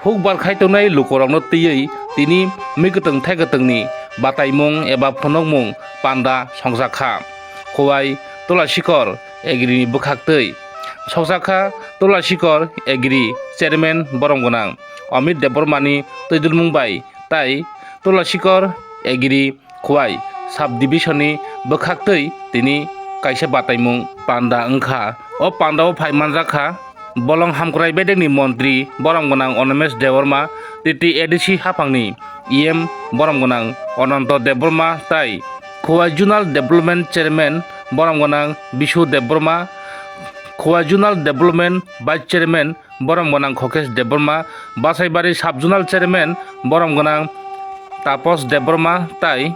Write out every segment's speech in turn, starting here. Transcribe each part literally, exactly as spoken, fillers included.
Hukbar khai tongnai lukurokno twiwi tini mwkwtwng thaikwtwngni bataimung eba phunukmung panda songjakha. Khowai Tulasikor Agri ni bwkhaktwi sokjakha. Tulasikor Agri chairman borom gwnang Amit Debbarma ni twidulmung bai tai Tulasikor Agri Khowai sub division ni bwkhaktwi tini kaisa bataimung panda wngkha. O panda o phai manjakha Bolong Hamkrai bedekni montri borom gwnang Animesh Debbarma, T T A D C haphangni E M borom gwnang Ananto Debbarma tai Khowai Zonal Development Chairman borom gwnang Bishu Debbarma, Khowai Zonal Development Vice Chairman borom gwnang Khokesh Debbarma, Basaibari Sub Zonal Chairman borom gwnang Tapos Debbarma tai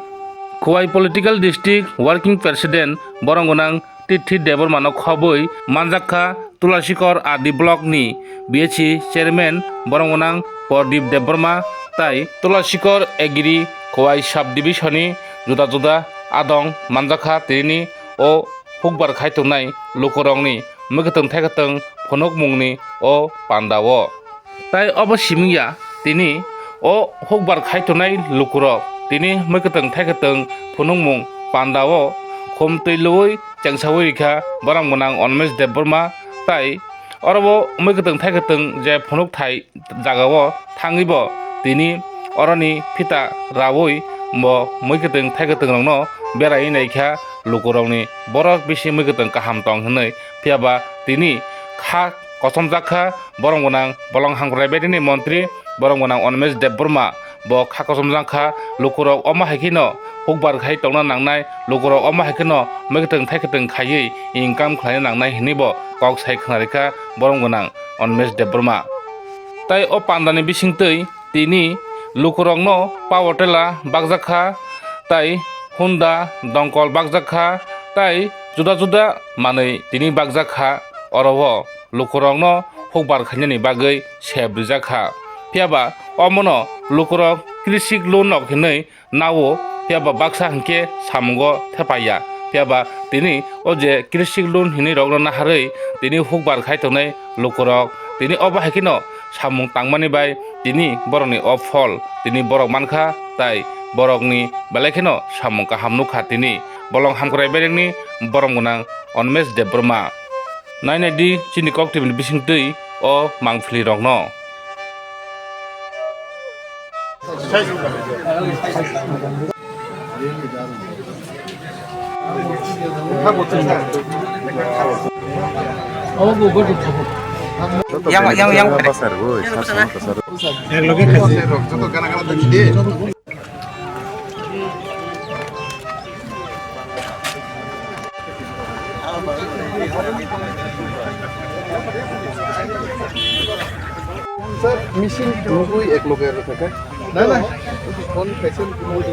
Khowai Political District Working President borom gwnang Tithi Debbarmano khobwi manjakha. Tulasikor R D Block ni B H C Chairman borom gwnang Pradip Debbarma tai Tulasikor Agri Khowai Sub Division ni juda juda adong manjakha tini o hukbar khai tongnai lukurokni mwkwtwng thaikwtwng phunukmungni o panda o. Tai obo siming ya, tini o hukbar khai tongnai lukurok tini mwkwtwng thaikwtwng phunukmung panda o khum twi lwwi chengsawi rikha borom gwnang Animesh Debbarma tai oro o mwkwtwng thaikwtwng je phunukthai jagao thangwi bo tini oroni phita raui bo mwkwtwng thaikwtwng rokno beraiwi naikha lukurokni borok bisi mwkwtwng kaham tong hinwi phiyaba tini kha kochomjakha borom gwnang Bolong Hamkrai bedekni montri borom gwnang Animesh Debbarma bo kha kochomjakha lukurok omo hai kheno hukbar khai tongna nangnai lukurok omo hai kheno mwkwtwng thaikwtwng khaiwi income khlaina nangnai hinwi bo kok sai khwnarikha borom gwnang Animesh Debbarma. Tai o pandani bisingtwi tini lukurokno power tela bakjakha, tai Honda dongkol bakjakha, tai juda juda manwi tini bakjakha. Oro o lukurokno hukbar khainani bagwi sep rijakha. Phiyaba omono lukurok krisik loan rok hinwi nao, phiyaba baksa hinkhe samungo thepaiya. Phiyaba tini o je krisik loan hinwi rokno naharwi tini hukbar khai tongnai lukurok, tini obo hai kheno samung tangmani bai tini borokni o phol tini borok mankha, tai borokni belai kheno samung kaham nukha tini Bolong Hamkrai bedekni borom gwnang Animesh Debbarma. Nainai di chini kok twi bisingtwi o mangpili rokno. Yang, yang, yang. Sir, machine nugui ek loge aro thaka. Na, na. Phone kaisa nugui.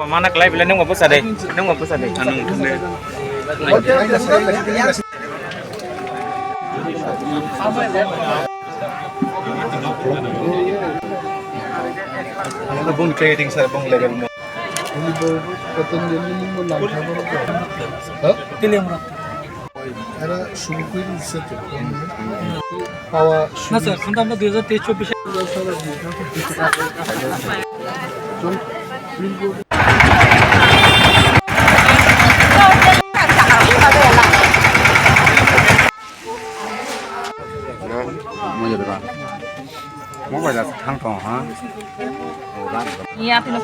Mana kelai bila nunggu apa sadai? Nunggu apa sadai? Anu, bung trading sir, bung level mo. Ini bo, Patanjali ni mo lang thabo. Ha? Tiliang mo. Era sumukui ni se to. Pawa. Na sir, khontam na dui hajar teis chobbish. Mobile thang tong ha. Iya, pino.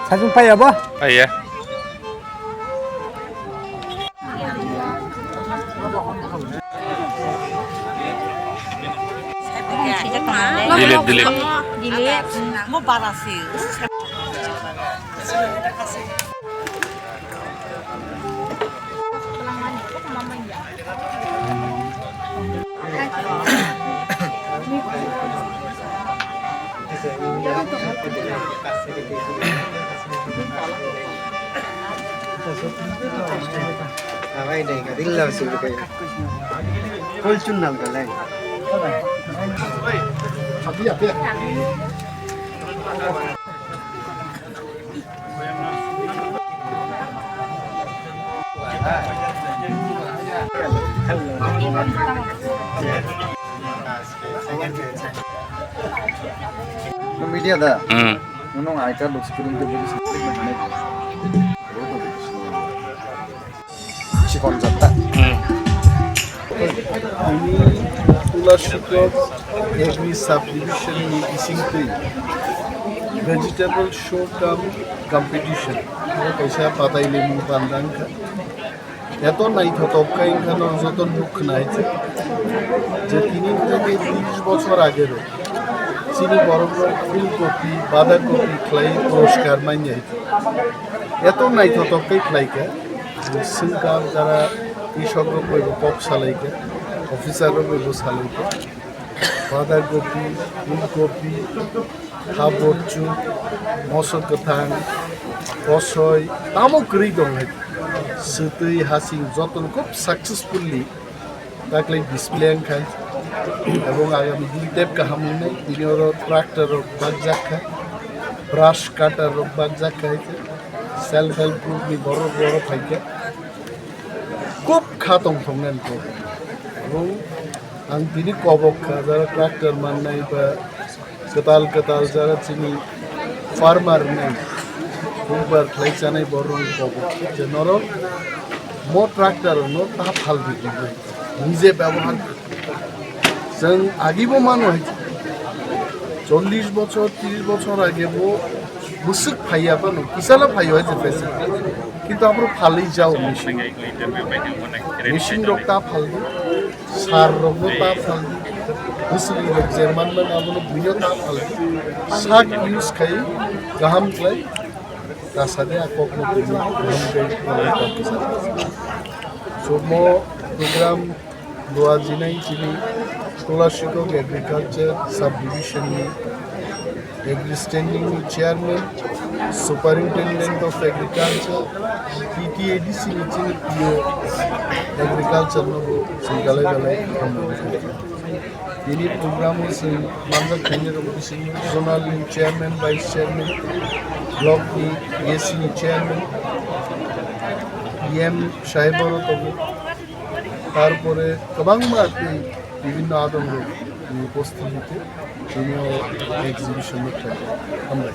Sajung pai abo? Pai ya. Delete, delete. Delete. Mo bara si. Media da? Hmm. Nung I card screen tu boleh. Chikon jatta. Hmm. Ini Tulashikot Agri Subdivision ni bisingtwi vegetable show cum competition. Oro kaisa badai limung bandang kha. Eto naithotok kha wngkha no joto nuk khna hai se. Je tini theke tris bochor age ro chini borok rok phulkopi, badakopi khlai puraskar manya hai se. Eto naithotok khe khlai kha. Swngkha jara krishok rok bai bo kok salai kha, officer rok bai bo salai kha. Badakopi, phulkopi, ha borchuk, moso kwthang, kosoi, tamo kwrwi tong hai. Swtwi hasing jotono khub successfully taklai display wngkha. Ebong agami din tep kaham wngnai, tini oro tractor rok bakjak kha, brush cutter rok bakjak kha hai khe, self help group ni borok rok oro phai kha. Khub kha tong thongnani kok. Ebong ang tini kobok kha, jara tractor mannai ba kwtal kwtal jara chini farmer nai hukbar khlai chanai borok kobok kha je norok mo tractor no ta phal di di nai. Nije byabohar kha. Chwng agibo mano hai chollish bochor, tris bochor age bo bwswk phaiya phano, kisala phaio hai je phaisa. Kintu aphuru phalwi jao machine. Machine rok ta phaldi, sar rok bo ta phaldi. Bwswk rok je manmani abono buino ta phaldi. Sak use khai kaham khlai. Kasade a kokno buino kaham khlai. So mo program Luajinai chini Tulashikok Agriculture Subdivision ni Agri Standing ni Chairman, Superintendent of Agriculture, P T A D C ni chini P O Agriculture no bo chwng galai galai hamrwng kha. Tini program o chwng manjak khainai rok bisingo Zonal ni Chairman, Vice Chairman, Block ni A C ni Chairman, E M sahib oro tongo. Tarpore kwbangma tei bibhinno adongrok ni upostitite tini o exhibition no khlai. Hambai.